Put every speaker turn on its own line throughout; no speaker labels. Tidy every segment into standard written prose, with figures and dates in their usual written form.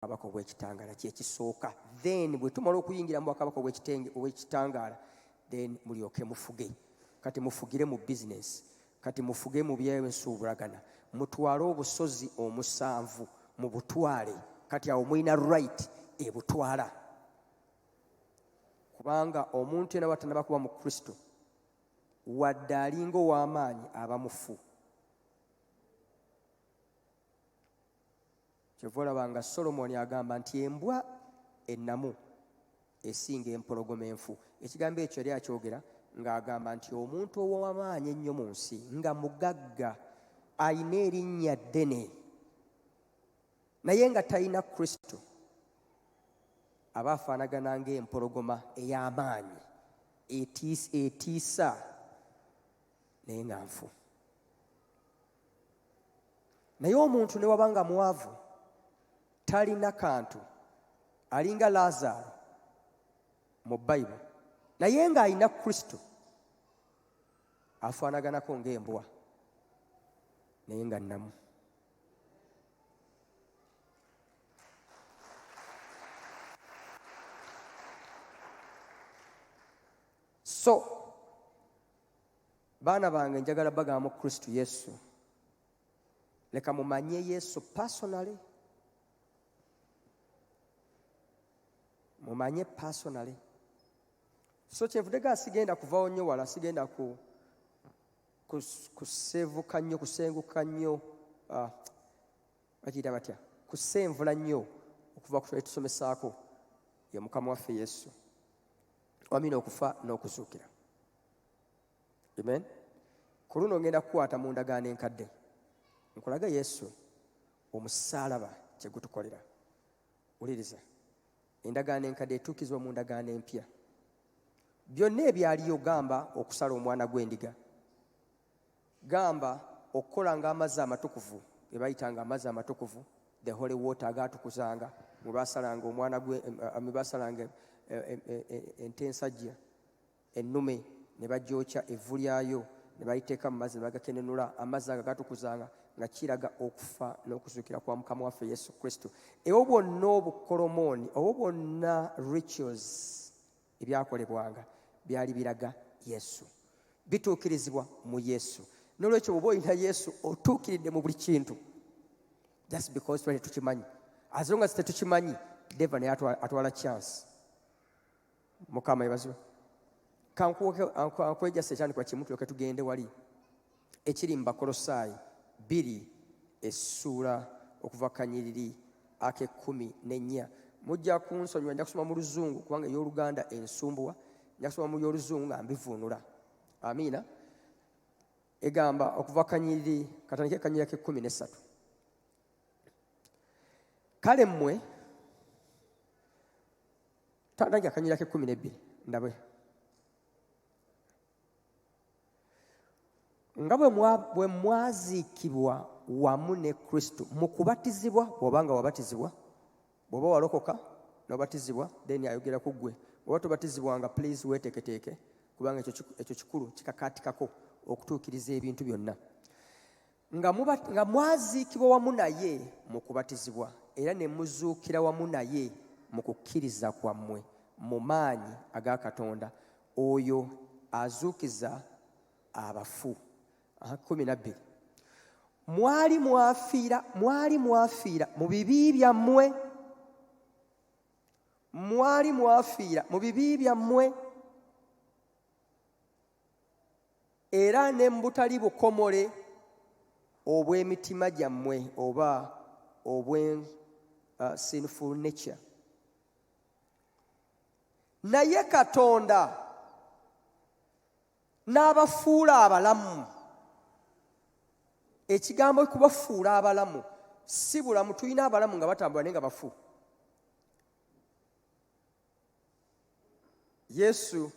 Bwakabaka obw'ekitangaala kye kisooka. Then bwe tumala okuyingira mu bwakabaka obw'ekitangaala, then mulyoke mufuge. Kati mufugire mu bizinensi, kati mufuge mu by'ensuubulagana, mutwale obusozi omusanvu mubutwale. Kati awo mulina right ebutwala, kubanga omuntu yenna bw'atannaba kuba mu Kristo, wadde alinga ow'amaanyi, aba mufu. Kyova olaba nga Solomoni agamba nti embwa ennamu esinga empologoma enfu. Ekigambo ekyo yali akyogera ng'agamba nti omuntu ow'amaanyi ennyo mu nsi, nga mugagga, alina erinnya ddene, naye nga talina Kristo, aba afaanagana ng'empologoma ey'amaanyi etiisa naye nga nfu. Naye omuntu ne waba nga mwavu, talina kantu, alinga Laazaalo mu Bayibuli, naye ng'alina Kristo, afaanaganako ng'embwa naye nga nnamu. So baana bange, njagala bagamba mu Kristo Yesu, leka mumanye Yesu personally, mumanye personally. So kyenvudde ga sigenda kuvawo nnyo wala, sigenda ku kusevuka nnyo, kusenguka nnyo, bakiyita batya, kusenvula nnyo okuva ku tusomesaako ye Mukama waffe Yesu wamina okufa n'okuzuukira. Amen. Ku luno ngenda kukwata mu ndagaano enkadde nkulaga Yesu omusaalaba kye gutukolera. Wuliriza, endagaano enkadde etuukizibwa mu ndagaano empya. Byonna ebyaliyo, gamba okusala omwana gw'endiga, gamba okukola ng'amazzi amatukuvu, ge bayitanga amazzi amatukuvu, the holy water, agaatukuzanga mwe basalanga omwana gwe, mwe basalanga ente ensajja ennume ne bagyokya, evvu lyayo ne baliteeka mu mazzi ne bagakenenula, amazzi ago gatukuzanga, nga kiraga okufa n'okuzuukira kwa Mukama waffe Yesu Kristo. Ebwo bwonna obukolomooni, obwo bwonna rituals ebyakolebwanga byali biraga Yesu, bituukirizibwa mu Yesu. N'olwekyo bw'oba olina Yesu, otuukiridde mu buli kintu. Just because twali tetukimanyi, as long as tetukimanyi, devil naye atwala chance. Mukama yebazibwe. Kankwejasa ekyandikwa kimu tulyoke tugende wali ekiri mu Bakolosaayi 2, essuula okuva kanyiriri ak'e14. Mujja kunsonyiwa, nja kusoma mu Luzungu kubanga ey'Oluganda ensumbuwa. Nja kusoma mu y'Oluzungu nga mbivuunula. Amiina. Egamba okuva kanyiriri, katandike kanyiriri ak'e13: Kale mmwe, tandike akanyiriri ak'e12 ndabe. Nga bwe mwaziikibwa wamu ne Kristo mu kubatizibwa, bw'oba nga wabatizibwa, bw'oba walokoka n'obatizibwa, then ayogera ku ggwe. Bw'oba tobatizibwanga, please weeteeketeeke, kubanga ekyo kikulu, kikakaatikako okutuukiriza ebintu byonna. Nga mwaziikibwa wamu naye mu kubatizibwa, era ne muzuukira wamu naye mu kukkiriza kwammwe mu maanyi aga Katonda oyo azuukiza abafu. 12: Mwali mwafiira mu bibi byammwe, mwali mwafiira mu bibi byammwe era ne mu butali bukomole obw'emitima gyammwe, oba obwe sinful nature. Naye Katonda n'abafuula abalamu. Ekigambo kubafuula abalamu si bulamu. Tulina abalamu nga batambula naye nga bafu. Yesu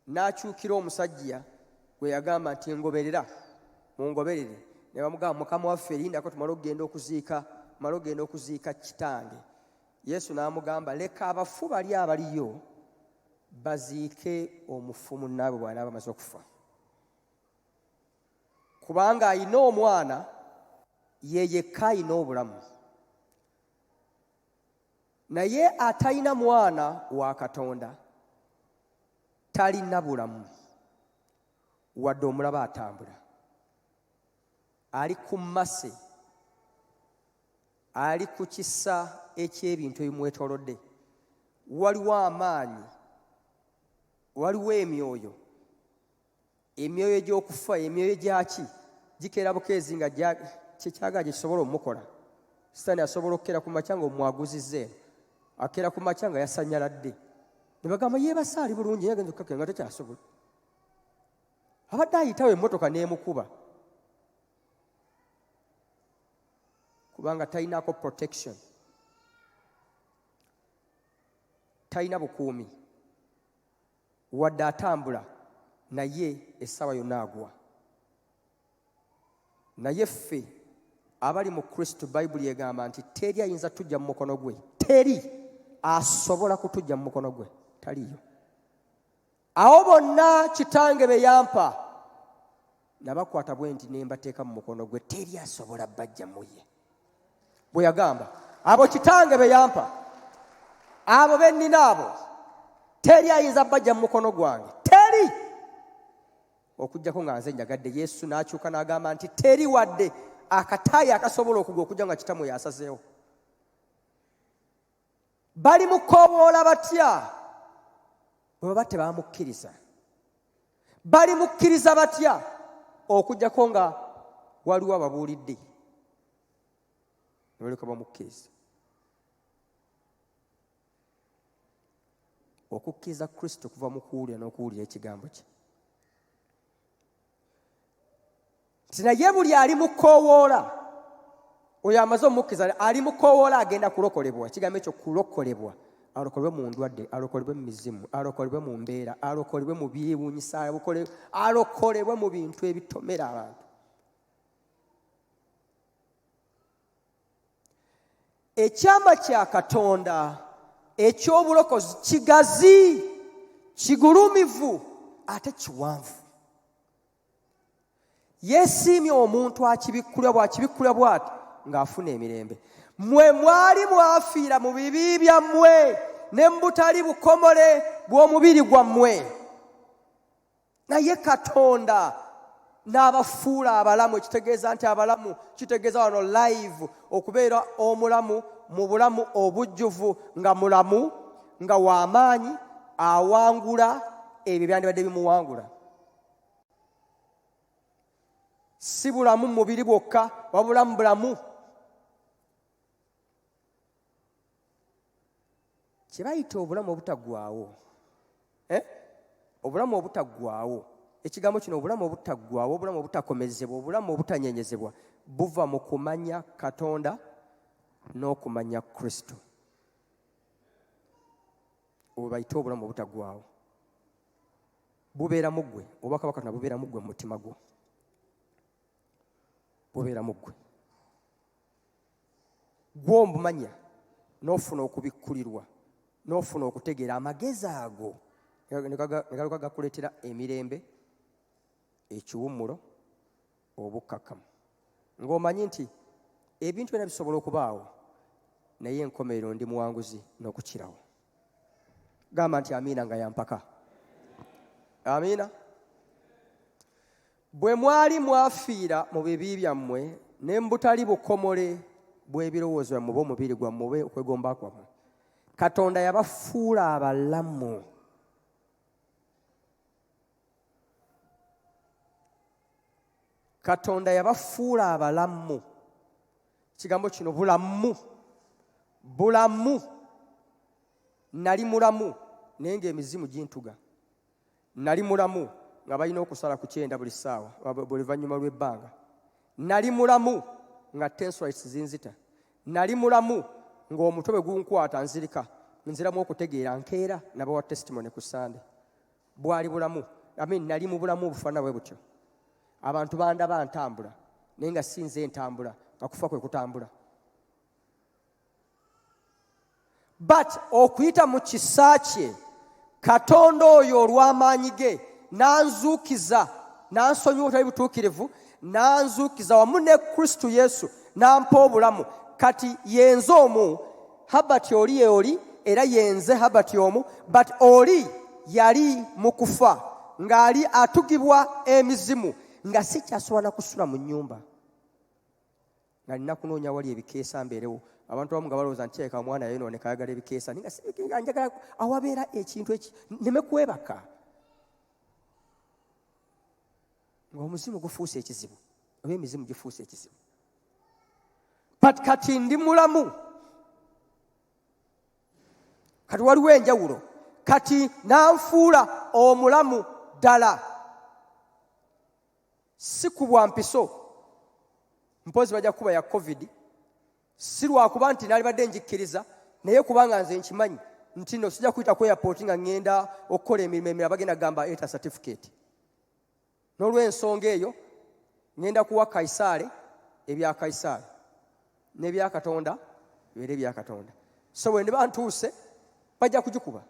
n'akyukira omusajja gwe yagamba nti, "Ngoberera, mungoberere," ne bamugamba, "Mukama waffe, lindako tumale okugenda okuziika, male okugenda okuziika kitange." Yesu n'amugamba, "Leka abafu bali abaliyo baziike omufu munnaabwe bw'anaaba amaze okufa." Kubanga ayina omwana ye yekka ayina obulamu. Naye atalina mwana wa Katonda talina bulamu, wadde omulaba atambula. Ali ku mase, ali ku kisa eky'ebintu ebimwetoolodde. Waliwo amaanyi, waliwo emyoyo, emyoyo egy'okufa, emyoyo gyaki gikeera bukeezi nga kyekyagala gye kisobola omukola. Sitaani asobola okukeera ku makya nga omwaguzizza eno, akeera ku makya nga yasanyaladde, ne bagamba yeebase ali bulungi, naye agenza okukakira nga takyasobola. Abadde ayitawo emmotoka n'emukuba kubanga talinaako protection, talina bukuumi, wadde atambula naye essaawa yonna agwa. Naye ffe abali mu Kristo, Bayibuli egamba nti teri ayinza tujja mu mukono gwe, teri asobola kutujja mu mukono gwe, taliyo. Awo bonna kitange be yampa nabakwata bwe nti ne mbateeka mu mukono gwe, teri asobola bajja mu ye. Bwe yagamba abo kitange be yampa, abo be nnina abo, teri ayinza bajja mu mukono gwange, teri, okuggyako nga nze njagadde. Yesu n'akyuka n'agamba nti teri wadde akataayi akasobola okugwa okujja nga kitammwe y'asazeewo. Balimukoowoola batya bwe baba tebamukkiriza? Balimukkiriza batya okuggyako nga waliwo ababuulidde ne balyoka bamukkiriza? Okukkiriza Kristo kuva mu kuwulira n'okuwulira ekigambo kye. Nti naye buli ali mukoowoola, oyo amaze omukkiriza ali mukoowoola agenda kulokolebwa. Ekigambo ekyo kulokolebwa, alokolebwe mu ndwadde, alokolebwe mu mizimu, alokolebwe mu mbeera, alokolebwe mu byewuunyisa, alokolebwe mu bintu ebitomera abantu. Ekyama kya Katonda eky'obulokozi kigazi, kigulumivu ate kiwanvu. Yeesiimye omuntu akibikkulira bw'akibikkulira bw'ati ng'afuna emirembe. Mmwe mwali mwafiira mu bibi byammwe ne mu butali bukomole bw'omubiri gwammwe. Naye Katonda n'abafuula abalamu, ekitegeeza nti abalamu kitegeeza wano live, okubeera omulamu mu bulamu obujjuvu, nga mulamu, nga w'amaanyi, awangula ebyo byandibadde bimuwangula. Si bulamu mu mubiri bwokka, wabula mu bulamu. Kye bayita obulamu obutaggwaawo. Obulamu obutaggwaawo. Ekigambo kino obulamu obutaggwaawo, obulamu obutakomezebwa, obulamu obutanyenyezebwa, buva mu kumanya Katonda n'okumanya Kristo. Obwo bayita obulamu obutaggwaawo. Bubeera mu ggwe, obubaka bwa Katonda bubeera mu ggwe, mu mutima gwo. Bubeera mu ggwe. Gw'omumanya n'ofuna okubikkulirwa, n'ofuna okutegeera amagezi ago ne galuka gakuleetera emirembe, ekiwummulo, obukkakkamu. Ng'omanyi nti ebintu byonna bisobola okubaawo, naye enkomerero ndi muwanguzi n'okukirawo. Gamba nti amiina nga yampaka. Amiina. Bwe mwali mwafiira mu bibi byammwe ne mu butali bukomole bw'ebirowoozo byammwe oba omubiri gwammwe oba okwegomba kwammwe, Katonda yabafuula abalamu. Katonda yabafuula abalamu. Ekigambo kino bulamu, bulamu. Nali mulamu naye ng'emizimu gintuga. Nali mulamu nga balina okusala ku kyenda buli ssaawa, buli luvannyuma lw'ebbanga. Nali mulamu nga tensorites zinzita. Nali mulamu ng'omutwe bwe gunkwata nzirika, nziramu okutegeera, nkeera nabawa testimony ku Ssande. Bwali bulamu, I mean, nali mu bulamu obufaanana bwe butyo. Abantu bandaba ntambula naye nga si nze ntambula, nga kufa kwe kutambula. But okuyita mu kisa kye Katonda oyo olw'amaanyi ge n'anzuukiza, n'ansonyiwa obutali butuukirivu, n'anzuukiza wamu ne Kristo Yesu, n'ampa obulamu. Kati yenze omu. Herbert oli ye oli era yenze Herbert omu, but oli yali mu kufa ng'ali atugibwa emizimu, nga sikyasobola na kusula mu nnyumba, nga nina kunoonya wali ebikeesa mbeerewo. Abantu abamu nga balowooza nti kirabika omwana yayonooneka ayagala ebikeesa, naye nga si nga njagala awabeera ekintu eki nneme kwebaka, ng'omuzimu gufuuse ekizibu oba emizimu gifuuse ekizibu. But kati ndi mulamu, kati waliwo enjawulo, kati nanfuula omulamu ddala, si kubwa mpiso, mpozi bajja kukuba ya covid, si lwakuba nti nalibadde njikkiriza, naye kubanga nze nkimanyi nti no sijja kuyita ku airport nga ŋŋenda okukola emirimu emirala, bagenda kugamba eta certificate. N'olw'ensonga eyo ŋŋenda kuwa Kayisaale ebya Kayisaale, n'ebya Katonda bibeere ebya Katonda. So bwe ndiba ntuuse bajja kugikuba,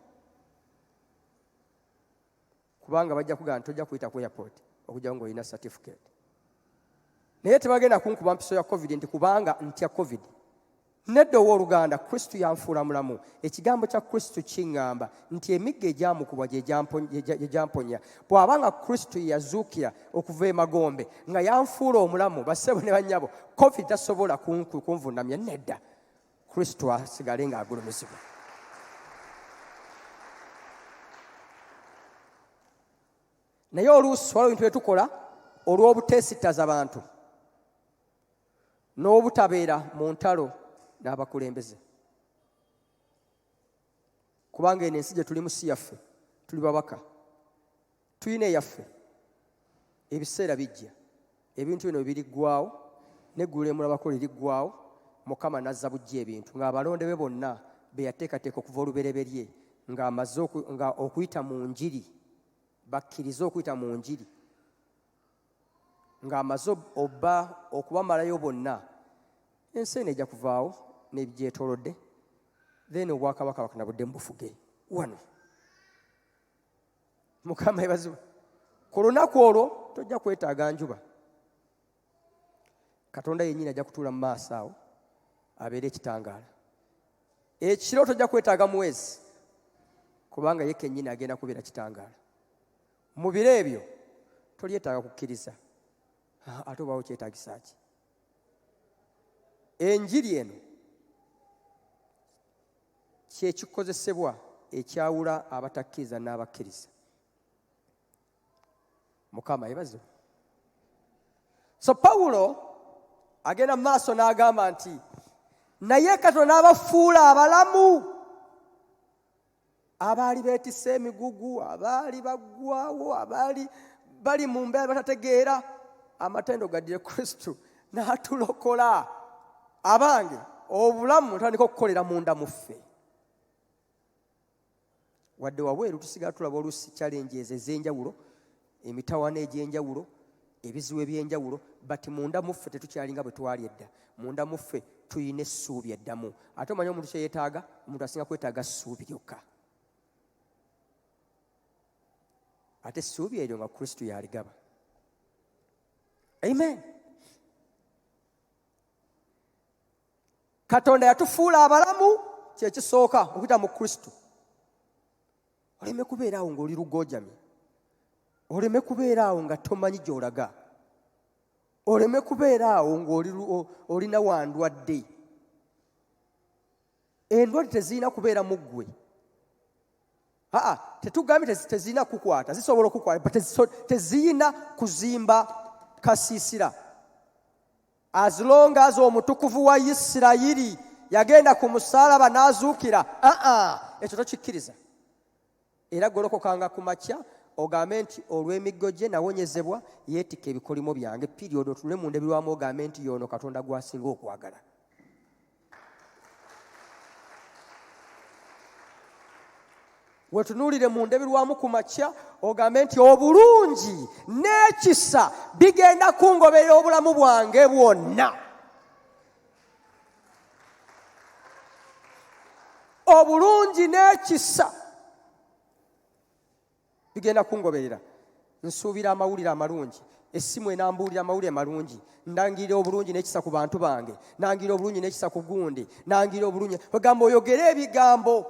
kubanga bajja kugamba nti tojja kuyita ku airport okujjako ng'olina certificate. Naye tebagenda kunkuba mpiso ya covid nti kubanga ntya covid. Nedda ow'oluganda, Kristo yanfuula mulamu. Ekigambo kya Kristo kiŋŋamba nti emiggo egyamukubwa gye gyamponya. Bw'aba nga Kristo ye yazuukira okuva emagombe nga yanfuula omulamu, bassebo ne bannyabo, covid tasobola kunvunnamya. Nedda, Kristo asigale ng'agulumizibwa. Naye oluusi waliwo ebintu bye tukola olw'obuteesittaza bantu n'obutabeera mu ntalo n'abakulembeze, kubanga eno ensi gye tulimu si yaffe, tuli babaka, tulina eyaffe. Ebiseera bijja ebintu bino biriggwawo, n'eggulu lyemulabako liriggwawo, Mukama n'azza buggya ebintu ng'abalonde be bonna be yateekateeka okuva olubereberye, ng'amaze nga okuyita mu njiri, bakkirize okuyita mu njiri, ng'amaze obba okubamalayo bonna. Ensi eno ejja kuvaawo n'ebigyetoolodde, then obwakabaka bakana budde mu bufuge wano. Mukama yebazibwe. Ku lunaku olwo tojja kwetaaga njuba, Katonda yennyini ajja kutuula mu maaso awo abeere ekitangaala. Ekiro tojja kwetaaga mwezi, kubanga ye kennyini agenda kubeera kitangaala. Mu biro ebyo tolyetaaga kukkiriza, ate obaawo kyetaagisa ki? Enjiri eno kyekikozesebwa ekyawula abatakkiriza n'abakkiriza. Mukama yebazibwe. So Pawulo agenda mu maaso n'agamba nti naye Katonda n'abafuula abalamu abaali beetisse emigugu, abaali baggwawo, abaali bali mu mbeera batategeera. Amatendo gaddire Kristo n'atulokola. Abange, obulamu butandika okukolera munda mu ffe. Wadde wabweru tusigala tulaba oluusi challenges ez'enjawulo, emitawaana egy'enjawulo, ebizibu eby'enjawulo, but munda mu ffe tetukyalinga bwe twali edda. Munda mu ffe tulina essuubi eddamu. Ate omanyi omuntu kye yeetaaga? Omuntu asinga kwetaaga ssuubi lyokka, ate essuubi eryo nga Kristo y'aligaba. Amen. Katonda yatufuula abalamu, kyekisooka, okuyita mu Kristo. Oleme kubeera awo ng'oli lugoojamye, oleme kubeera awo nga tomanyi gy'olaga, oleme kubeera awo ng'olina wandwadde. Endwadde tezirina kubeera mu ggwe. Aa, tetugambye tezirina kukwata, zisobola okukwata, but tezirina kuzimba kasiisira. As long as omutukuvu wa Isirayiri yagenda ku musaalaba n'azuukira, aa, ekyo tokikkiriza. Era golokokanga ku makya ogambe nti olw'emiggo gye nawonyezebwa, yeetikka ebikolimo byange. Period. Otunule mu ndabirwamu ogambe nti y'ono Katonda gw'asinga okwagala. Wetunuulire mu ndabirwamu ku makya ogambe nti obulungi n'ekisa bigenda kungoberera obulamu bwange bwonna. Obulungi n'ekisa bigenda kungoberera. Nsuubira amawulire amalungi. Essimu enambuulira amawulire malungi. Ndangirira obulungi n'ekisa ku bantu bange. Nangirira obulungi n'ekisa ku gundi. Nangirira obulungi. Ogamba oyogere ebigambo.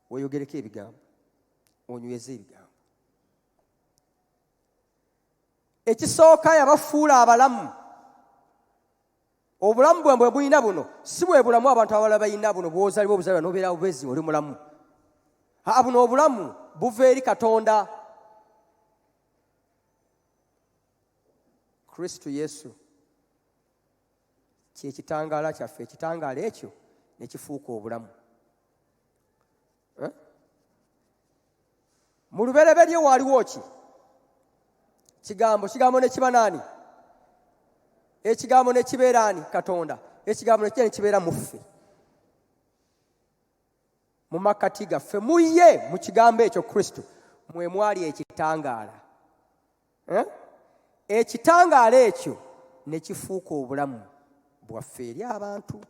Weeyogereko ebigambo. Onyweze ebigambo. Ekisooka yabafuula abalamu. Obulamu bwe bwe bulina buno si bwe bulamu abantu abalala balina buno bw'ozaalibwa obuzaalibwa n'obeera bubezi oli mulamu. Aa buno obulamu buva eri Katonda. Kristo Yesu kye kitangaala kyaffe, ekitangaala ekyo ne kifuuka obulamu. Eh? Mu lubereberye waaliwo ki? Kigambo. Kigambo ne kiba naani? Ekigambo ne kibeera ani? Katonda. Ekigambo ne kijja ne kibeera mu ffe, mu makkati gaffe, mu ye, mu kigambo ekyo Kristo mwe mwali ekitangaala. Eh? Ekitangaala ekyo ne kifuuka obulamu bwaffe eri abantu.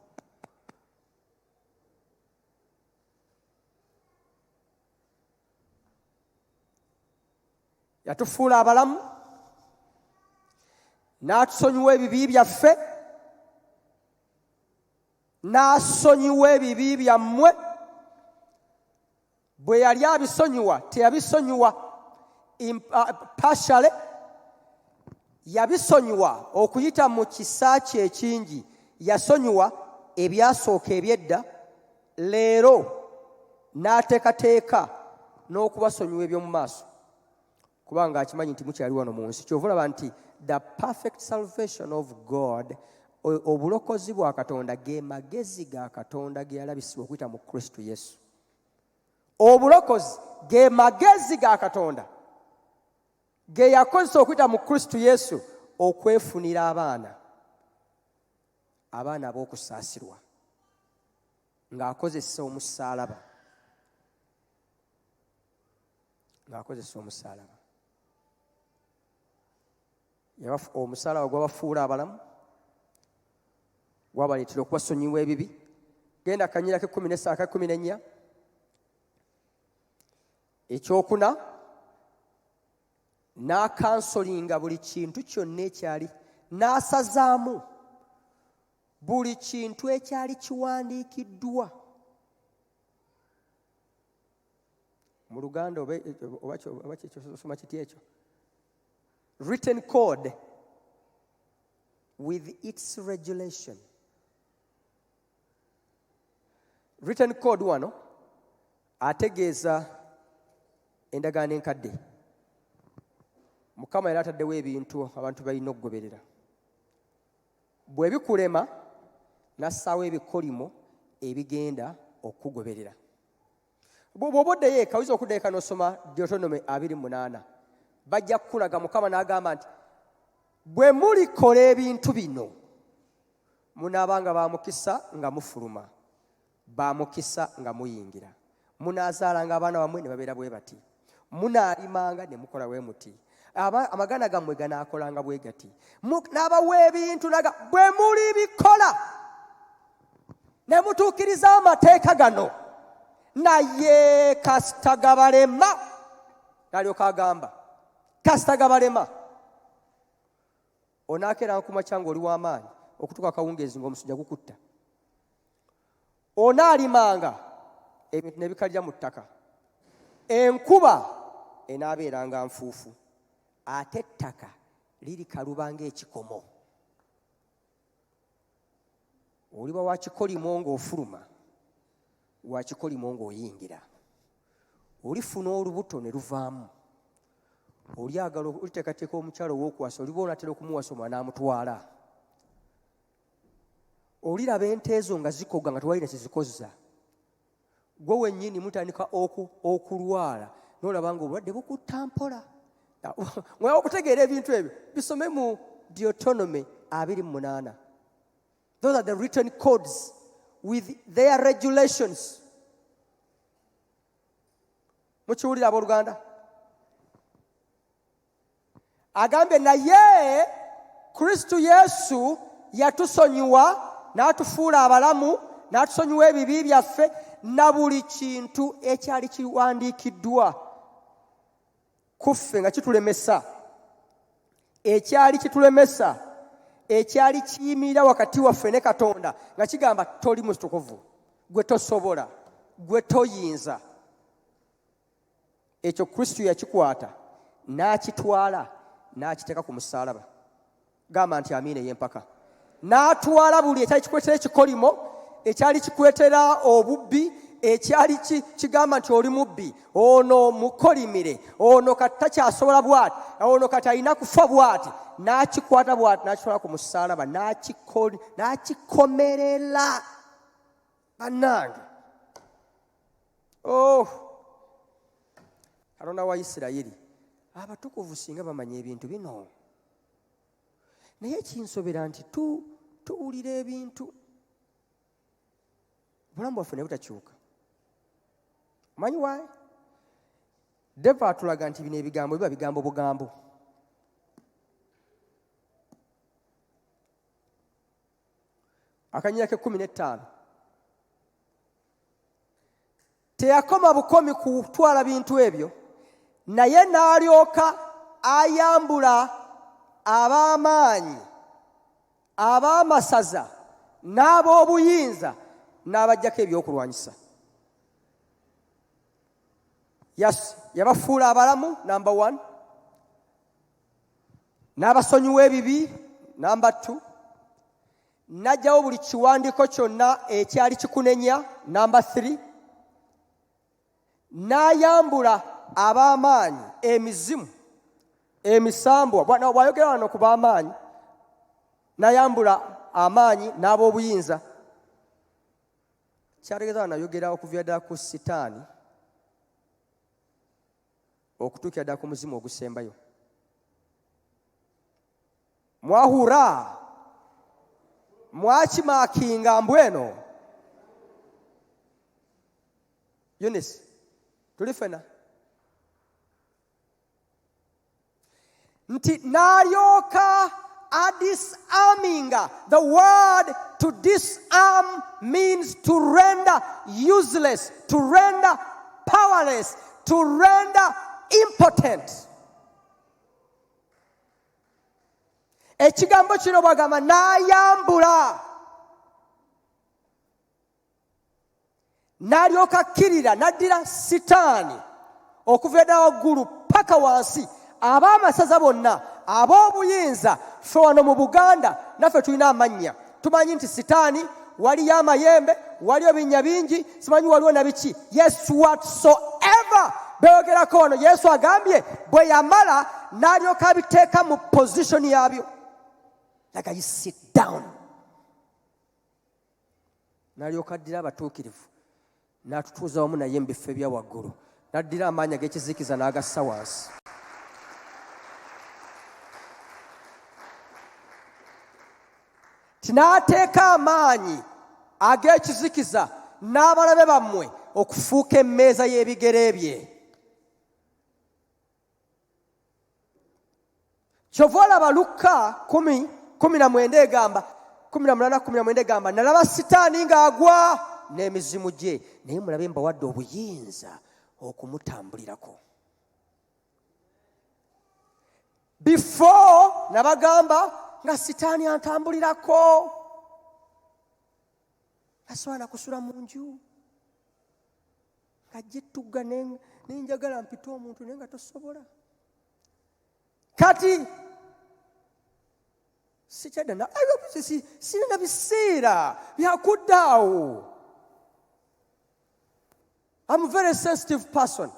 Yatufuula abalamu n'atusonyiwa ebibi byaffe, n'asonyiwa ebibi byammwe. Bwe yali abisonyiwa teyabisonyiwa partially, yabisonyiwa okuyita mu kisa kye ekingi. Yasonyiwa ebyasooka eby'edda, leero n'ateekateeka n'okubasonyiwa eby'omu maaso, kubanga akimanyi nti mukyali wano mu nsi. Kyova olaba nti the perfect salvation of God, obulokozi bwa Katonda ge magezi ga Katonda ge yalabisibwa okuyita mu Kristo Yesu. Obulokozi ge magezi ga Katonda ge yakozesa okuyita mu Kristo Yesu okwefunira abaana, abaana ab'okusaasirwa, ng'akozesa omusaalaba, ng'akozesa omusaalaba. Omusaalaba gwabafuula abalamu, gwabaleetera okubasonyiwa ebibi. Genda akanyira k'ekkumi n'essa ak'ekkumi n'ennya. Ekyokuna, n'akansolinga buli kintu kyonna ekyali, n'asazaamu buli kintu ekyali kiwandiikiddwa mu Luganda, oba kyosoma kiti ekyo, written code with its regulation. Written code wano ategeeza endagaano enkadde. Mukama yali ataddewo ebintu abantu balina okugoberera. Bwe bikulema, n'assaawo ebikolimo ebigenda okukugoberera. Bw'oba oddeyo eka, oyinza okuddayo eka n'osoma Deuteronomy 28. Bajja kukulaga Mukama n'agamba nti bwe mulikola ebintu bino munaabanga ba mukisa nga mufuluma, ba mukisa nga muyingira. Munaazaalanga abaana bammwe ne babeera bwe bati. Munaalimanga ne mukola bwe muti. Amagana gammwe ganaakolanga bwe gati. N'abawa ebintu naga bwe mulibikola ne mutuukiriza amateeka gano, naye kasita gabalema, n'alyoka agamba kasita gabalema, onaakeera ku makya ng'oli w'amaanyi okutuuka akawungeezi ng'omusujja gukutta. Onaalimanga ebintu ne bikalira mu ttaka, enkuba enaabeeranga nfuufu, ate ettaka lirikaluba ng'ekikomo. Oliba wa kikolimo ng'ofuluma, wa kikolimo ng'oyingira. Olifuna olubuto ne luvaamu. Olyagala oliteekateeka omukyala ow'okuwasa, oliba onatera okumuwasa omwana n'amutwala. Oliraba ente ezo nga zikoga nga tewali na kizikozza. Gwe wennyini mutandika okulwala n'olaba ng'obulwadde bukutta mpola. Mwaba okutegeera ebintu ebyo bisome mu Deuteronomy 28. Those are the written codes with their regulations. Mukiwulira abooluganda? Agambye naye Kristo Yesu yatusonyiwa n'atufuula abalamu, n'atusonyiwa ebibi byaffe na buli kintu ekyali kiwandiikiddwa. ku ffe nga kitulemesa, ekyali kitulemesa, ekyali kiyimirira wakati waffe ne Katonda nga kigamba toli mutukuvu, gwe tosobola, gwe toyinza. Ekyo Kristo yakikwata n'akitwala n'akiteeka ku musaalaba. Gamba nti amiina ey'empaka. N'atwala buli ekyali kikuleetera ekikolimo, ekyali kikuleetera obubbi, ekyali kigamba nti oli mubbi, ono mukolimire, ono kati takyasobola bw'ati, ono kati alina kufa bw'ati, n'akikwata bw'ati n'akitwala ku musaalaba, n'akikomerera. Bannange, oh, Katonda wa Isirayiri, abatukuvu singa bamanya ebintu bino. Naye kinsobera nti tuwulira ebintu, obulamu bwaffe ne butakyuka. Omanyi why? Deva atulaga nti bino ebigambo biba bigambo bugambo. Akanyira k'ekkumi n'ettaano. Teyakoma bukomi kutwala bintu ebyo, naye n'alyoka ayambula ab'amaanyi, ab'amasaza n'ab'obuyinza, n'abaggyako ebyokulwanyisa. Yabafuula abalamu, number 1, n'abasonyiwa ebibi, number 2, n'aggyawo buli kiwandiiko kyonna ekyali kikunenya, number 3, n'ayambula ab'amaanyi emizimu emisambwa. Bw'ayogera wano ku b'amaanyi, n'ayambula amaanyi n'ab'obuyinza, kyategeeza wano ayogera okuviira ddala ku Sitaani okutuukira ddala ku muzimu ogusembayo. Mwahura, mwakimakinga mbweno. Eunice, tuli ffena. Nti n'alyoka adisarminga. The word to disarm means to render useless, to render powerless, to render impotent. Ekigambo kino bw'agamba n'ayambula, n'alyoka akkirira, n'addira Sitaani okuva edda waggulu paka wansi, ab'amasaza bonna, ab'obuyinza. Ffe wano mu Buganda naffe tulina amannya, tumanyi nti Sitaani waliyo amayembe, waliyo binnya bingi, simanyi waliwo na biki. Yes, whatsoever beeyogerako wano, Yesu agambye bwe yamala n'alyoka abiteeka mu position yaabyo. Like you sit down. N'alyoka addira abatuukirivu n'atutuuza wamu naye mu bifo ebya waggulu, n'addira amaanyi ag'ekizikiza n'agassa wansi. N'ateeka amaanyi ag'ekizikiza n'abalabe bammwe okufuuka emmeeza y'ebigere bye. Kyova olaba Lukka 10:19 egamba, 18:19 egamba, nalaba Sitaani ng'agwa n'emizimu gye, naye mulabe mbawadde obuyinza okumutambulirako. Before nabagamba nga Sitaani antambulirako, asobola nakusula mu nju ng'ajja ettugga nenjagala mpite omuntu naye nga tosobola. Kati sikyadda sirina biseera byakudda awo. I'm a very sensitive person.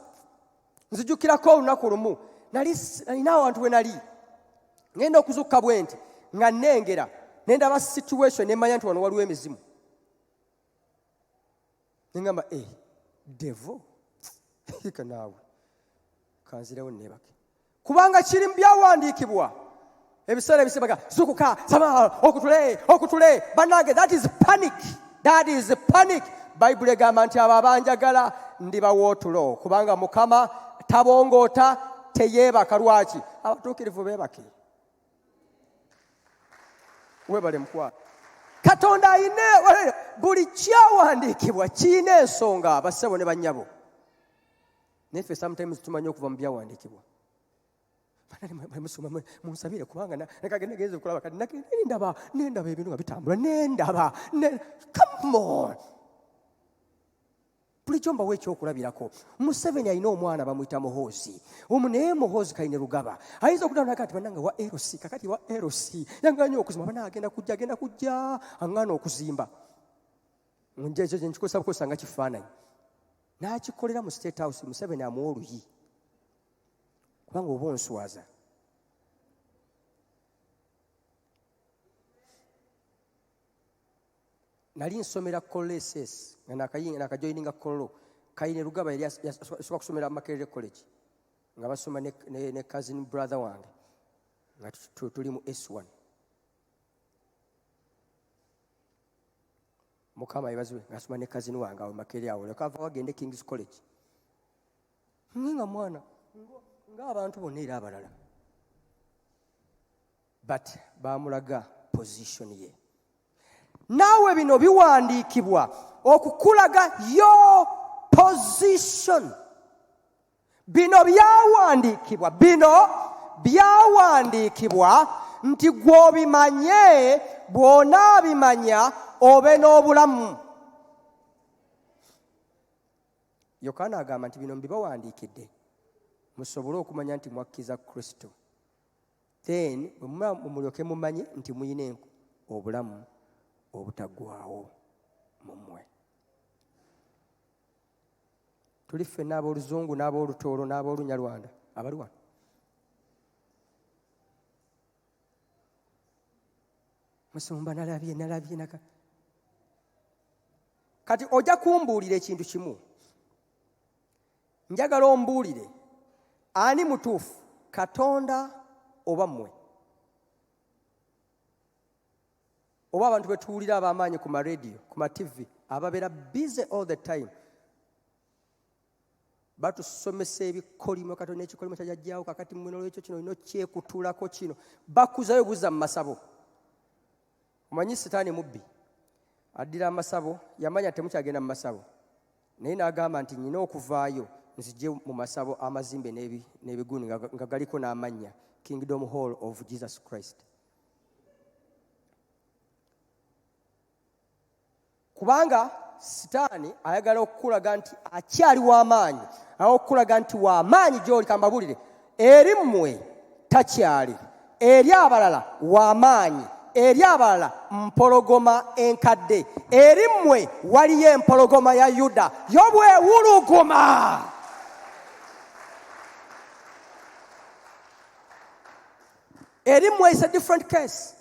Nzijukirako olunaku lumu nali nalina awantu we nali ngenda okuzukka bwe nti nga nnengera ne ndaba situation ne mmanya nti wano waliwo emizimu. Ne ngamba, devil, ika naawe kanzirewo neebake, kubanga kiri mu byawandiikibwa. Ebiseera ebisembaga zukuka sama okutule okutule. Bannange, that is panic, that is panic. Bayibuli egamba nti abo abanjagala ndibawa otulo, kubanga Mukama tabongoota, teyeebaka. Lwaki abatuukirivu beebake? Weebale mukwano. Katonda ayina buli kyawandiikibwa kirina ensonga, bassebo ne bannyabo. Naye ffe sometimes tumanyi okuva mu byawandiikibwa. Musoma munsabire kubanga nagenda okulaba kati nendaba nendaba ebintu nga bitambula nendaba. Come on, bulijjo mbawa ekyokulabirako. Museveni alina omwana bamuyita Muhoozi, naye Muhoozi Kainerugaba ayinza okudda kati bannange wa LC, kakati wa LC yanganye okuzimba, bana agenda kujja, agenda kujja aŋŋaana okuzimba. Nje ekyo nkikozesa bukozesa nga kifaananyi, n'akikolera mu State House. Museveni amuwa oluyi kubanga oba onswaza. Nali nsomera Kololo SS nga nakajoininga Kololo. Kainerugaba yali yasooka kusomera Makerere College nga basoma ne cousin brother wange nga tuli mu S1. Mukama yebazibwe, ng'asoma ne cousin wange awo Makerere awo, leka ava wagende King's College. Nge nga mwana ng'abantu bonna era abalala, but bamulaga position ye. Naawe bino biwandiikibwa okukulaga your position. Bino byawandiikibwa, bino byawandiikibwa nti gw'obimanye, bw'onaabimanya obe n'obulamu. Yokaana agamba nti bino mbibawandiikidde musobole okumanya nti mwakkiriza Kristo, then bwe muba mulyoke mumanye nti muyina obulamu obutaggwaawo mu mmwe. Tuli ffenna ab'Oluzungu n'ab'Olutoolo n'ab'Olunyarwanda abali wano. Musumba, nalabye nalabye naka. Kati ojja kumbuulira ekintu kimu, njagala ombuulire ani mutuufu, Katonda oba mmwe, oba abantu betuwulira ab'amaanyi ku marediyo, ku mativi, ababeera busy all the time batusomesa ebikolimo. Katonda ekikolimo kyajajjawo kakati mmwe nolwekyo kino olina okyekutulako, kino bakuzayo buza mu masabo. Omanyi Sitaani mubbi, addira amasabo. Yamanya temukyagenda mu masabo, naye n'agamba nti nyina okuvaayo nzije mu masabo amazimbe n'ebigundi nga galiko n'amannya Kingdom Hall of Jesus Christ, kubanga Sitaani ayagala okukulaga nti akyali w'amaanyi, ayagala okukulaga nti w'amaanyi gy'oli. Kambabulire, eri mmwe takyali, eri abalala w'amaanyi, eri abalala mpologoma enkadde, eri mmwe waliyo empologoma ya Yuda yo bwewuluguma. Eri mmwe is a different case.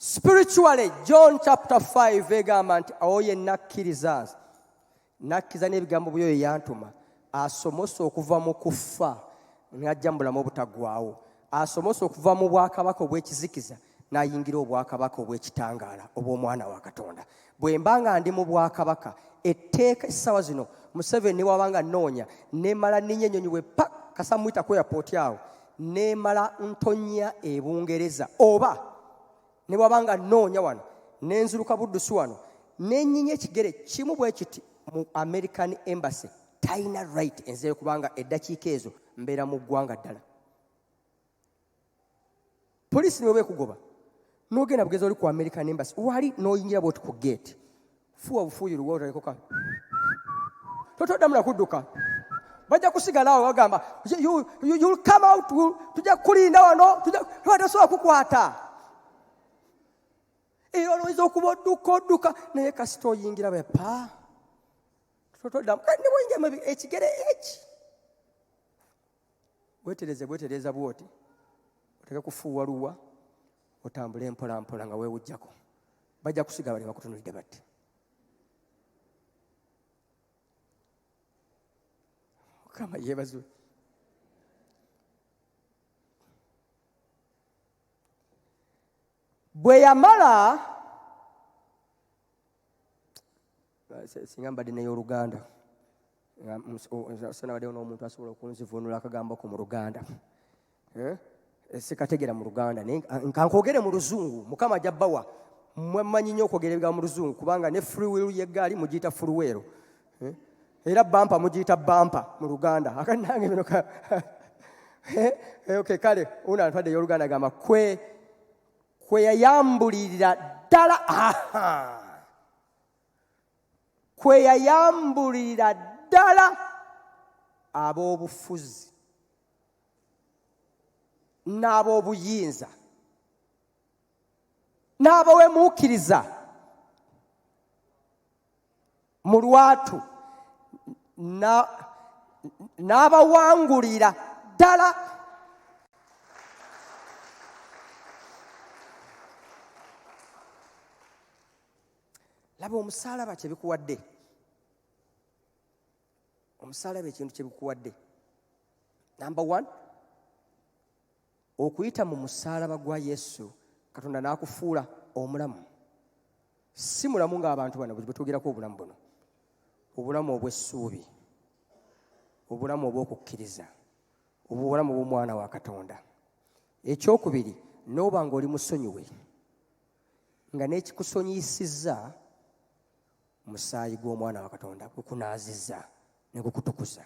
Spiritually, John chapter 5 egamba nti awo yenna akkiriza, nakkiriza n'ebigambo byoyo yantuma, asomose okuva mu kufa n'ajja mu bulamu obutaggwaawo, asomose okuva mu bwakabaka obw'ekizikiza n'ayingira obwakabaka obw'ekitangaala obw'omwana wa Katonda. Bwe mba nga ndi mu bwakabaka, etteeka essaawa zino Museveni waba nga nnoonya, nemala nninya ennyonyi bwe pa kasamuyita ku airport awo, nemala ntonya e Bungereza, oba ne bwaba nga nnoonya wano nenzuluka buddusi wano nenyinya ekigere kimu bwe kiti mu American Embassy, talina right enzeeyo, kubanga eddakiika ezo mbeera mu ggwanga ddala. Poliisi niwe bekugoba n'ogenda bugezi oli ku American Embassy wali n'oyingira bwoti ku gate, fuwa bufuuyi luwa otaleko totoddamu nakudduka, bajja kusigala awo bagamba, "You'll come out, tujja kukulinda wano, tosobola kukwata." Era olowooza okuba odduka odduka, naye kasita oyingira bwe pa totoddamu. Kati ne bwoyingiramu ekigere eki, wetereze bwetereza bwoti, oteke kufuuwa luwa, otambule mpola mpola nga weewuggyako, bajja kusigala bali bakutunulidde batti. Mukama yeebazibwe. Bwe yamala, singa mbadde n'ey'Oluganda, sanabaddewo n'omuntu asobola okunzivuunula akagambo ko mu Luganda. Eh? Sikategera mu Luganda, naye nkankwogere mu Luzungu. Mukama ajja bbawa, mwemanyi nnyo okwogera ebigambo mu Luzungu, kubanga ne free will y'eggaali mugiyita full wheel. Eh? Era bampa mugiyita bampa mu Luganda. Akanange bino ka okay, kale uno antwadde ey'Oluganda agamba kwe kwe yayambulirira ddala, kwe yayambulirira ddala ab'obufuzi n'ab'obuyinza n'abawemuukiriza mu lwatu n'abawangulira ddala. Laba omusaalaba kye bikuwadde, omusaalaba ekintu kye bikuwadde. Number one, okuyita mu musaalaba gwa Yesu Katonda n'akufuula omulamu. Si mulamu ng'abantu bano bwe twogerako obulamu buno, obulamu obw'essuubi, obulamu obw'okukkiriza, obulamu bw'omwana wa Katonda. Ekyokubiri, n'oba ng'oli musonyiwe, nga n'ekikusonyiyisizza musaayi gw'omwana wa Katonda gukunaazizza ne gukutukuza.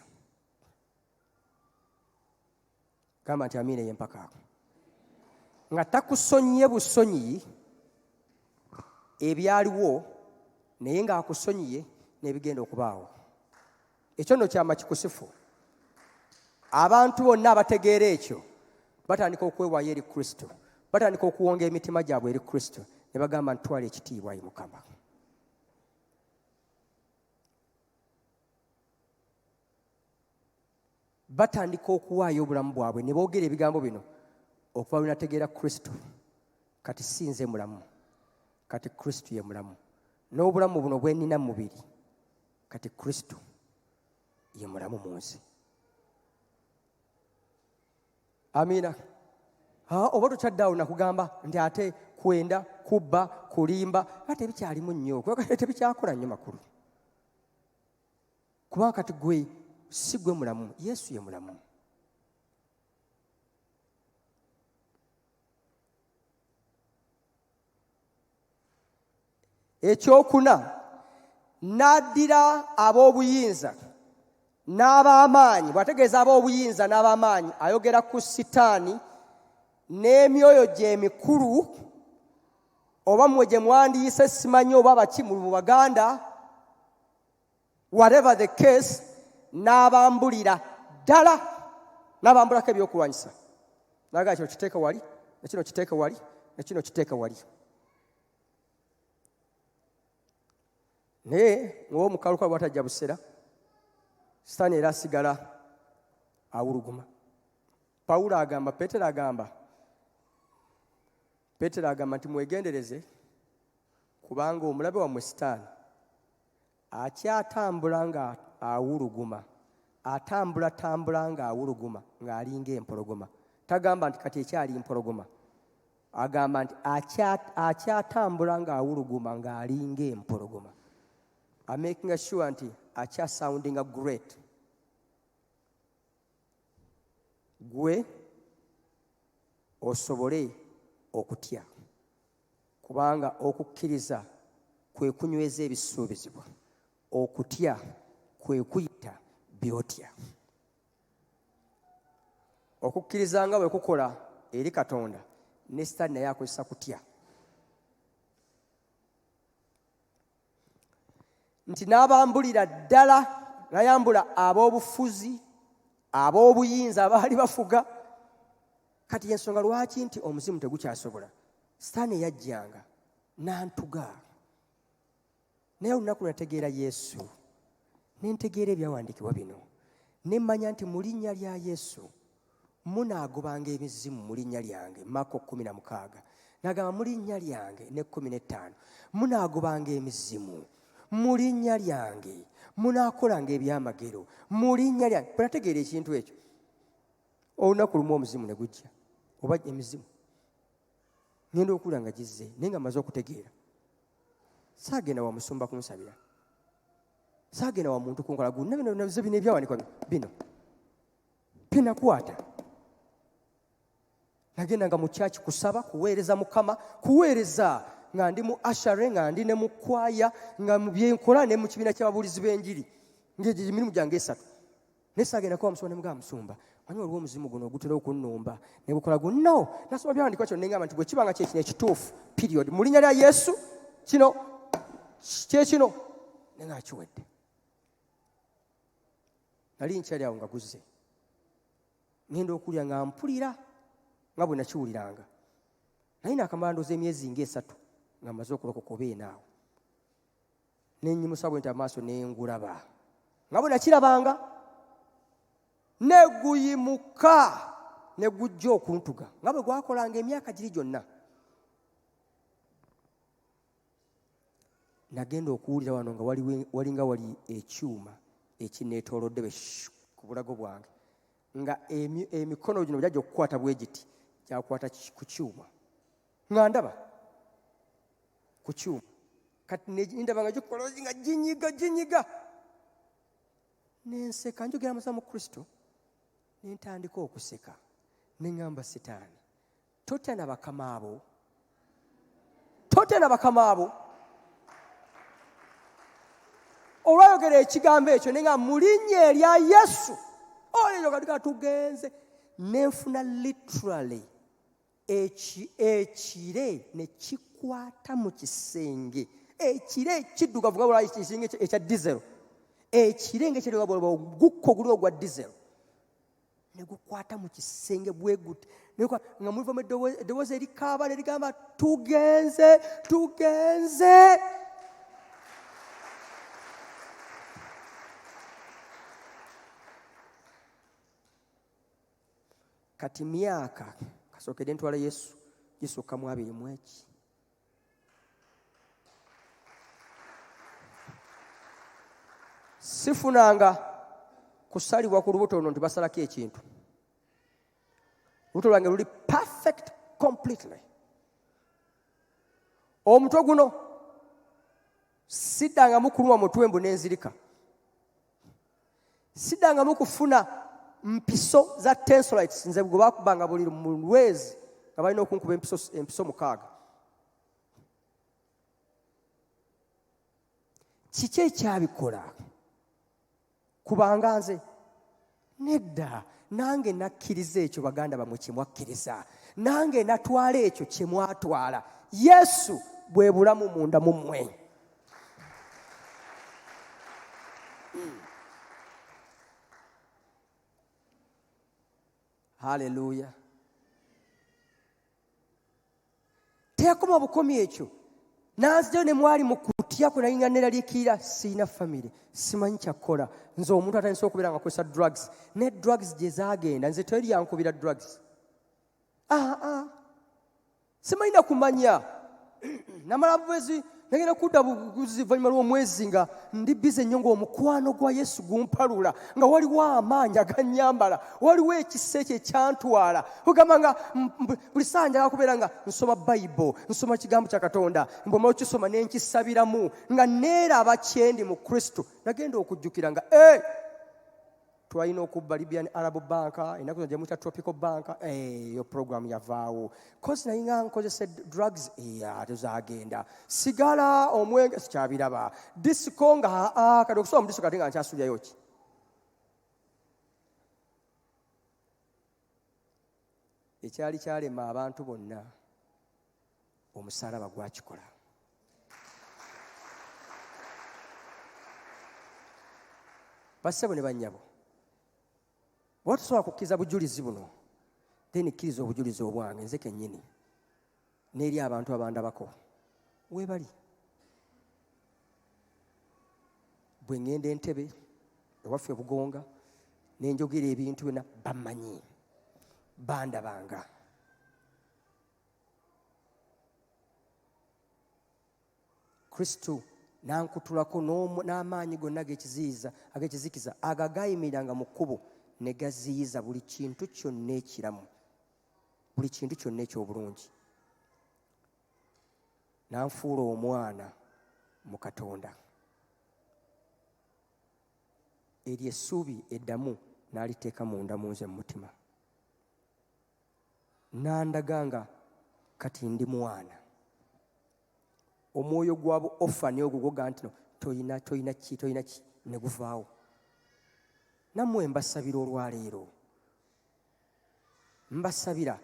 Gamba nti amiina ey'empaka. Nga takusonyiye busonyiyi ebyaliwo, naye ng'akusonyiye n'ebigenda okubaawo. Ekyo nno kyama kikusifu. Abantu bonna abategeera ekyo batandika okwewaayo eri Kristo, batandika okuwonga emitima gyabwe eri Kristo, ne bagamba nti twala ekitiibwa ayi Mukama. Batandika okuwaayo obulamu bwabwe ne boogera ebigambo bino, okuva lwe nategeera Kristo, kati si nze mulamu, kati Kristo ye mulamu, n'obulamu buno bwe nnina mu mubiri, kati Kristo ye mulamu mu nze. Amiina. Oba tokyadde awo nakugamba nti ate kwenda, kubba, kulimba, ate tebikyalimu nnyo, tebikyakola nnyo makulu. Kubanga kati gwe si gwe mulamu, Yesu ye mulamu. Ekyokuna, n'addira ab'obuyinza n'ab'amaanyi. Bw'ategeeza ab'obuyinza n'ab'amaanyi, ayogera ku Sitaani n'emyoyo gye emikulu, oba mmwe gye mwandiyise simanyi oba baki mu Baganda, whatever the case, n'abambulira ddala, n'abambulako ebyokulwanyisa. N'agamba kino kiteeke wali, na kino kiteeke wali, na kino kiteeke wali. Naye ng'omukalukalu bw'atajja busera, Sitaani era asigala awuluguma. Pawulo agamba, Peetero agamba, Peetero agamba nti mwegendereze, kubanga omulabe wammwe Sitaani akyatambula nga awuluguma, atambulatambula nga awuluguma ng'alinga empologoma. Tagamba nti kati ekyali mpologoma, agamba nti akyatambula ng'awuluguma ng'alinga empologoma. Amakinga sure nti akyasoundinga great. Gwe osobole okutya, kubanga okukkiriza kwe kunyweza ebisuubizibwa, okutya kwe kuyita by'otya. Okukkiriza nga bwe kukola eri Katonda, ne Sitaani naye akozesa kutya. Nti n'abambulira ddala, n'ayambula ab'obufuzi, ab'obuyinza abaali bafuga. Kati y'ensonga lwaki nti omuzimu tegukyasobola. Sitaani yajjanga n'antuga, naye olunaku lwe nategeera Yesu, ne ntegeera ebyawandiikibwa bino, ne mmanya nti mu linnya lya Yesu munaagobanga emizimu mu linnya lyange. Makko 16 n'agamba mu linnya lyange, ne 15 munaagobanga emizimu mu linnya lyange, munaakolanga ebyamagero mu linnya lyange. Bwe nategeera ekintu ekyo, olunaku lumu omuzimu ne gujja, oba emizimu ngenda okula nga gizze, naye nga mmaze okutegeera. Saagenda wa musumba kunsabira, saagenda wa muntu kunkola gonna bino bino ebyawandiikibwa bino binakwata. Nagendanga mu church kusaba, kuweereza Mukama, kuweereza nga ndi mu ashare, nga ndi ne mu kwaya, nga mu byenkola ne mu kibiina ky'ababuulizi b'enjiri. Ng'egyo emirimu gyange esatu. Naye saagenda kuba musumba ne mugamba musumba, manyi waliwo omuzimu guno ogutera okunnumba ne gukola gu no. Nasoma byawandiikibwa kyonna ne ngamba nti bwe kiba nga kye kino ekituufu, period. Mu linnya lya Yesu kino kye kino ne nga kiwedde. Nali nkyali awo nga guzze. Ngenda okulya nga mpulira nga bwe nakiwuliranga. Naye naakamala ndowooza emyezi ng'esatu nga mmaze okulokoka oba ena awo. Ne nnyimusa bwe nti amaaso ne ngulaba nga bwe nakirabanga, ne guyimuka ne gujja okuntuga nga bwe gwakolanga emyaka giri gyonna. Nagenda okuwulira wano nga walinga wali ekyuma ekineetoolodde bwe ku bulago bwange, nga emikono gino gyajja okukwata bwe giti, gyakwata ku kyuma, nga ndaba ku kyuma. Kati ndaba nga gikola nga ginyiga ginyiga, nenseka. Njogera amazima mu Kristo, ne ntandika okuseka, ne ŋŋamba Sitaani, totya na bakama abo, totya na bakama abo. Olwayogera ekigambo ekyo ne ŋŋamba mu linnya erya Yesu, olwo kati ka tugenze. Ne nfuna literally ekire ne kikwata mu kisenge, ekire kiddugavu nga bw'olaba ekisenge ekya diesel, ekire nga ekiddugavu bw'olaba ogukka oguli ogwa diesel ne gukwata mu kisenge bwe guti, nga mulivamu eddoboozi erikaaba ne ligamba tugenze, tugenze. Kati myaka kasookedde ntwala Yesu gisukka mu abiri mu eki. Sifunanga kusalibwa ku lubuto luno nti basalako ekintu. Olubuto lwange luli perfect completely. Omutwe guno siddangamu kulumwa mutwe mbu nenzirika. Siddangamu kufuna mpiso za tensolites. Nze gwe bakubanga buli mu lwezi nga balina okunkuba empiso 6. Kiki ekyabikola? Kubanga nze nedda, nange nakkiriza ekyo baganda bammwe kye mwakkiriza, nange natwala ekyo kye mwatwala. Yesu bwe bulamu munda mu mmwe. Haleluya. Teyakoma bukomi ekyo, n'anzigyayo ne mwali mu kutya kwe nali nga neeraliikirira, sirina famire, simanyi kya kukola, nze omuntu atandise okubeera nga akozesa drugs, ne drugs gye zaagenda nze teri yankubira drugs. Simanyi na kumanya. Namala bwezi nagenda kudda buguzi oluvannyuma lw'omwezi nga ndi bize nnyo, ng'omukwano gwa Yesu gumpalula, nga waliwo amaanyi agannyambala, waliwo ekisa ekyo ekyantwala. Kugamba nga buli ssaawa njagala kubeera nga nsoma Bible, nsoma kigambo kya Katonda, bwe mmala okukisoma ne nkisabiramu, nga neeraba kye ndi mu Kristo. Nagenda okujjukira nga, twalina okubba Libyan Arab Bank, ennaku zino gye muyita Tropical Bank, eyo program yavaawo. Kozi naye nga nkozesa drugs, ate zaagenda. Sigala, omwenge, sikyabiraba. Disco nga, kati okusoma mu disco kati nga nkyasuulirayo ki? Ekyali kyalema abantu bonna, omusaalaba gwakikola. Bassebo ne bannyabo, bw'oba tosobola kukkiriza bujulizi buno, then kkiriza obujulizi obwange nze kennyini n'eri abantu abandabako weebali. Bwe ŋŋenda Entebbe ewaffe Bugonga ne njogera ebintu byonna, bammanyi, bandabanga. Kristo n'ankutulako n'amaanyi gonna ag'ekizikiza ago agaayimiranga mu kkubo ne gaziyiza buli kintu kyonna ekiramu, buli kintu kyonna eky'obulungi. N'anfuula omwana mu Katonda. Eryo essuubi eddamu n'aliteeka munda mu nze mu mutima. N'andaga nga kati ndi mwana. Omwoyo gwa bu orphan ogwo gwoga nti no toyina, toyina ki, toyina ki, ne guvaawo. Nammwe mbasabira olwaleero, mbasabira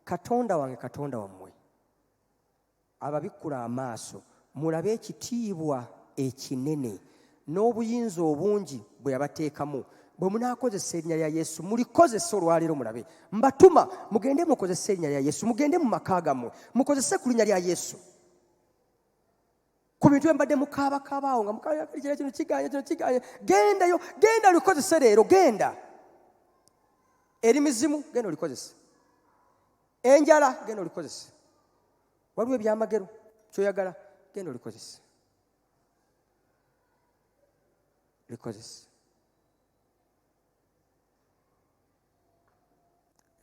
Katonda wange, Katonda wammwe ababikkula amaaso mulabe ekitiibwa ekinene n'obuyinza obungi bwe yabateekamu. Bwe munaakozesa erinnya lya Yesu, mulikozese olwaleero mulabe. Mbatuma mugende mukozese erinnya lya Yesu, mugende mu maka gammwe mukozese ku linnya lya Yesu. Ku bintu embadde mukaabakaabaawo nga mukaabakira kino kiganye, kino kiganye, gendayo, genda olikozese leero, genda eri mizimu, genda olikozese. Enjala, genda olikozese. Waliwo ebyamagero kyoyagala, genda olikozese, likozese.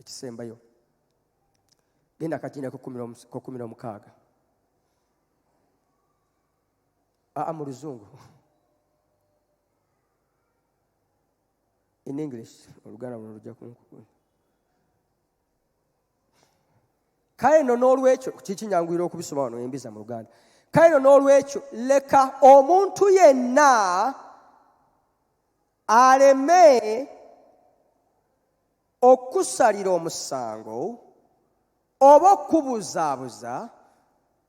Ekisembayo, genda akatinda kokumi n'omukaaga. Aa, mu luzungu, in English, oluganda luno lujja kunku. Kale nno n'olwekyo, kikinyanguyira okubisoma wano embiza mu Luganda. Kale nno n'olwekyo, leka omuntu yenna aleme okusalira omusango oba okubuzaabuza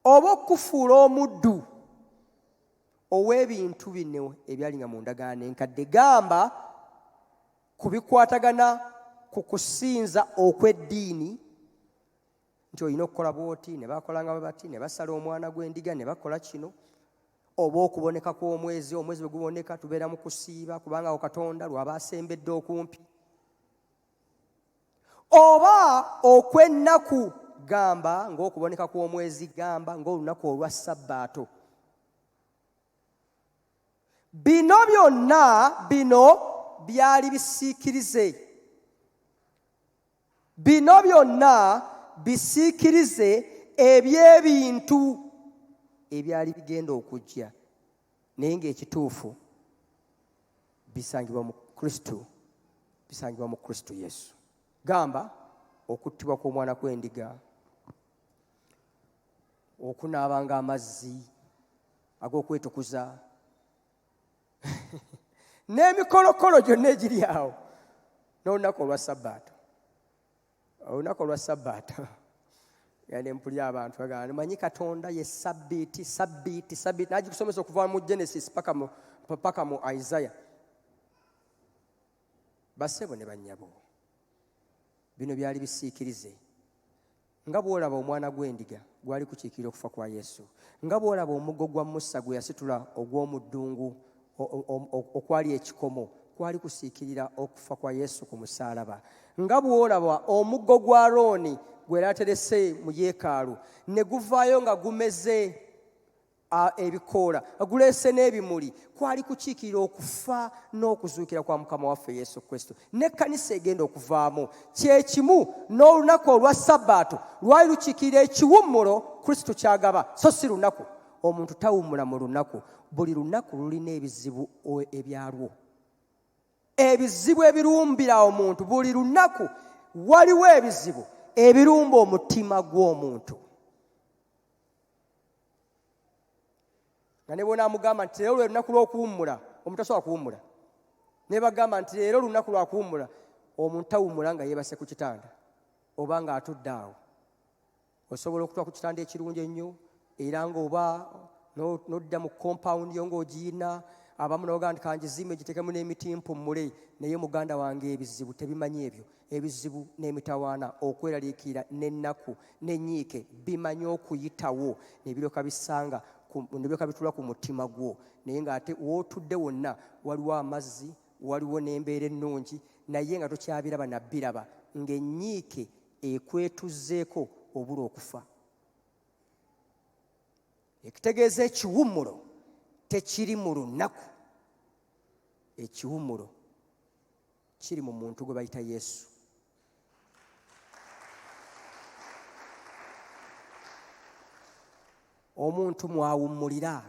oba okufuula omuddu ow'ebintu bino ebyalinga mu ndagaano enkadde, gamba ku bikwatagana ku kusinza okw'eddiini, nti olina okukola bw'oti, ne bakolanga bwe bati, ne basala omwana gw'endiga, ne bakola kino, oba okuboneka kw'omwezi, omwezi bwe guboneka tubeera mu kusiiba kubanga awo Katonda lw'aba asembedde okumpi, oba okw'ennaku, gamba ng'okuboneka kw'omwezi, gamba ng'olunaku olwa Sabbaato. Bino byonna, bino byali bisiikirize. Bino byonna bisiikirize eby'ebintu ebyali bigenda okujja, naye ng'ekituufu bisangibwa mu Kristo, bisangibwa mu Kristo Yesu. Gamba okuttibwa kw'omwana kw'endiga, okunaabanga amazzi ag'okwetukuza n'emikolokolo gyonna egiri awo, n'olunaku olwa Sabbaato. Olunaku olwa Sabbaato gende mpulira abantu bagamba, manyi Katonda ye sabbiiti, sabbiiti, sabbiiti. Nagikusomesa okuva mu Genesis paka mu Isaiah. Bassebo ne bannyabo, bino byali bisiikirize. Nga bw'olaba omwana gw'endiga gwali kukiikirira okufa kwa Yesu, nga bw'olaba omuggo gwa Musa gwe yasitula ogw'omu ddungu okwali ekikomo, kwali kusiikirira okufa kwa Yesu ku musaalaba. Nga bw'olaba omuggo gwa Alooni gwe yali aterese mu yeekaalu ne guvaayo nga gumeze ebikoola, guleese n'ebimuli, kwali kukiikirira okufa n'okuzuukira kwa Mukama waffe Yesu Kristo. N'ekkanisa egenda okuvaamu kye kimu. N'olunaku olwa Sabbaato lwali lukiikirira ekiwummulo Kristo ky'agaba, so si lunaku. Omuntu tawummula mu lunaku. Buli lunaku lulina ebizibu ebyalwo, ebizibu ebirumbira omuntu. Buli lunaku waliwo ebizibu ebirumba omutima gw'omuntu, nga ne bw'onaamugamba nti leero lwe lunaku lw'okuwummula, omuntu tasobola kuwummula. Ne bagamba nti leero lunaku lwa kuwummula, omuntu tawummula nga yeebase ku kitanda oba ng'atudde awo. Osobola okutuuka ku kitanda ekirungi ennyo, era ng'oba n'odda mu compound yo ng'ogiyina, abamu n'ogamba nti kangizimbe gitekemu n'emiti mpummule. Naye muganda wange, ebizibu tebimanyi ebyo. Ebizibu n'emitawaana, okweraliikirira n'ennaku n'ennyiike bimanyi okuyitawo ne biryoka bisanga ne biryoka bituula ku mutima gwo. Naye ng'ate w'otudde wonna waliwo amazzi, waliwo n'embeera ennungi, naye nga tokyabiraba na biraba, ng'ennyiike ekwetuzzeeko obula okufa. Ekitegeeza ekiwummulo tekiri mu lunaku, ekiwummulo kiri mu muntu gwe bayita Yesu. Omuntu mwawummulira.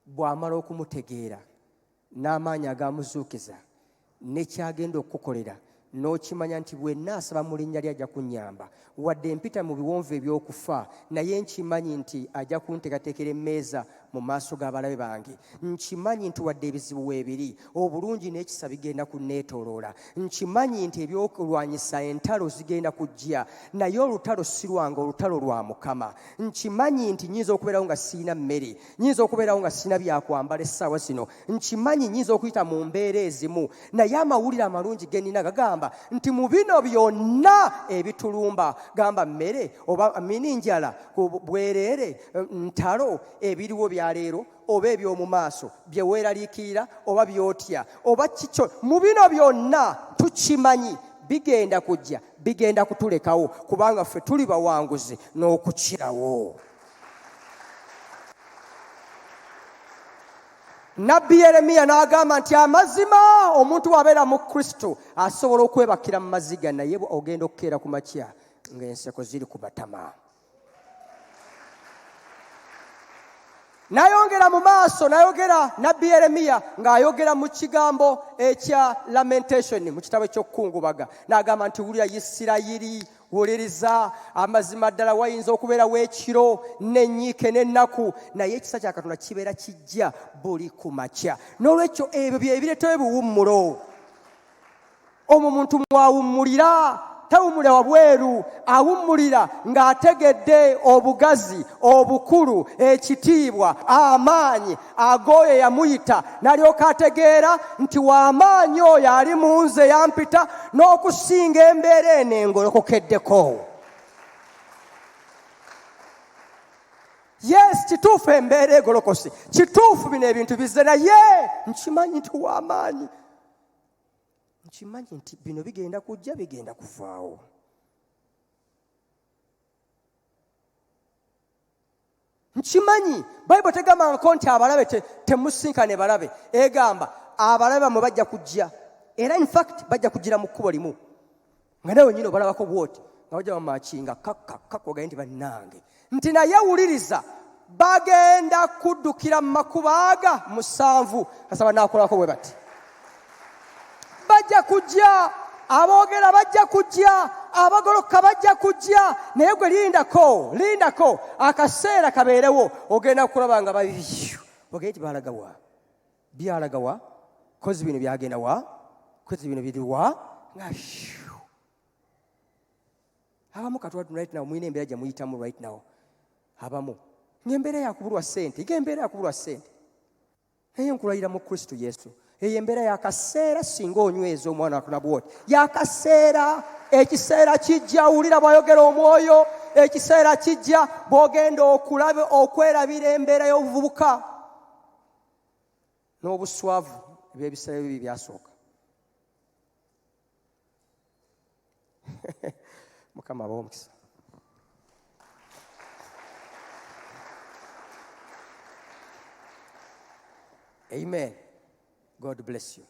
Bw'amala okumutegeera n'amaanyi agamuzuukiza ne ky'agenda okukukolera, n'okimanya nti bwe nnaasaba mu linnya lye ajja kunnyamba, wadde mpita mu biwonvu eby'okufa, naye nkimanyi nti ajja kunteekateekera emmeeza mu maaso g'abalabe bange. Nkimanyi nti wadde ebizibu weebiri, obulungi n'ekisa bigenda kunneetooloola. Nkimanyi nti ebyokulwanyisa entalo zigenda kujja, naye olutalo si lwange, olutalo lwa Mukama. Nkimanyi nti nnyinza okubeerawo nga sirina mmere, nnyinza okubeerawo nga sirina byakwambala essaawa zino, nkimanyi nnyinza okuyita mu mbeera ezimu, naye amawulire amalungi ge nnina gagamba nti mu bino byonna ebitulumba, gamba mmere oba mini njala, bwereere, ntalo, ebiriwo bya leero oba eby'omu maaso, bye weeraliikirira oba by'otya oba kikyo, mu bino byonna tukimanyi bigenda kujja, bigenda kutulekawo, kubanga ffe tuli bawanguzi n'okukirawo. Nabbi Yeremiya n'agamba nti amazima omuntu bw'abeera mu Kristo asobola okwebakira mu maziga, naye ogenda okukeera ku makya ng'enseko ziri ku matama. N'ayongera mu maaso n'ayogera nabbi Yeremiya ng'ayogera mu kigambo ekya Lamentation mu kitabo eky'okukungubaga, n'agamba nti wulira Isirayiri, wuliriza, amazima ddala wayinza okubeerawo ekiro n'ennyiike n'ennaku, naye ekisa kya Katonda kibeera kijja buli ku makya. N'olwekyo ebyo bye bireetawo ebiwummulo. Omwo muntu mwawummulira, tawummulira wabweru, awummulira ng'ategedde obugazi, obukulu, ekitiibwa, amaanyi ag'oyo eyamuyita, n'alyoka ategeera nti w'amaanyi oyo ali mu nze yampita n'okusinga embeera eno engolokokeddeko. Yes, kituufu embeera egolokose, kituufu bino ebintu bizze, naye nkimanyi nti w'amaanyi, nkimanyi nti bino bigenda kujja, bigenda kuvaawo. Nkimanyi Bayibuli tegamba nko nti abalabe temusinkane balabe, egamba abalabe bamwe bajja kujja, era in fact bajja kujjira mu kkubo limu, nga nawe nyini obalabako bwoti nga bajja bamakinga kakakakoganye nti bannange, nti naye wuliriza, bagenda kuddukira mu makubo aga 7, kasaba naakolako bwe bati. Bajja kujja, aboogera bajja kujja, abagoloka bajja kujja, naye gwe lindako, lindako akaseera kabeerewo, ogenda kulaba nga ogende nti baalaga wa, byalaga wa, kozi bino byagenda wa, kozi bino biri wa, nga abamu katwatu right now mulina embeera gye muyitamu right now, abamu ng'embeera yakubulwa ssente, ng'embeera yakubulwa ssente, naye nkulayira mu Kristo Yesu, eyo embeera yakaseera. Singa onyweza omwana wakona bwoti, yakaseera, ekiseera kijja, wulira bw'ayogera omwoyo, ekiseera kijja bw'ogenda okulaba okwerabira embeera y'obuvubuka n'obuswavu eby'ebiseera bibi byasooka. Mukama abawe omukisa. Amen. God bless you.